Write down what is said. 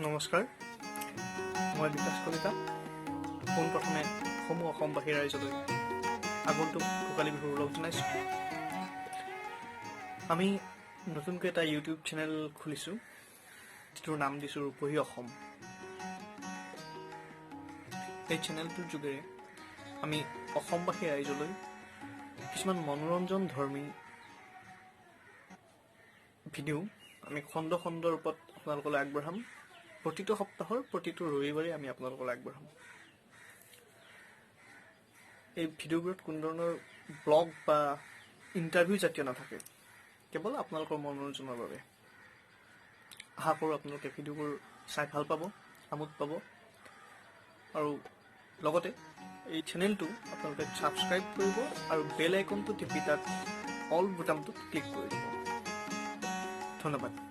নমস্কাৰ, মই বিকাশ কলিতা। পোনপ্ৰথমে সমূহ অসমবাসী ৰাইজলৈ আগন্তুক ভোগালী বিহুৰ ওলগ জনাইছোঁ। আমি নতুনকৈ এটা ইউটিউব চেনেল খুলিছোঁ, যিটোৰ নাম দিছোঁ ৰূপহী অসম। এই চেনেলটোৰ যোগেৰে আমি অসমবাসী ৰাইজলৈ কিছুমান মনোৰঞ্জন ধৰ্মী ভিডিঅ' আমি খণ্ড খণ্ড ৰূপত আপোনালোকলৈ আগবঢ়াম। প্ৰতিটো সপ্তাহৰ প্ৰতিটো ৰবিবাৰে আমি আপোনালোকলৈ আগবঢ়াম। এই ভিডিঅ'বোৰত কোনো ধৰণৰ ব্লগ বা ইণ্টাৰভিউ জাতীয় নাথাকে, কেৱল আপোনালোকৰ মনোৰঞ্জনৰ বাবে। আশা কৰোঁ আপোনালোকে ভিডিঅ'বোৰ চাই ভাল পাব, আমোদ পাব আৰু লগতে এই চেনেলটো আপোনালোকে ছাবস্ক্ৰাইব কৰিব আৰু বেল আইকনটো টিপি তাত অল বুটামটোত ক্লিক কৰি দিব। ধন্যবাদ।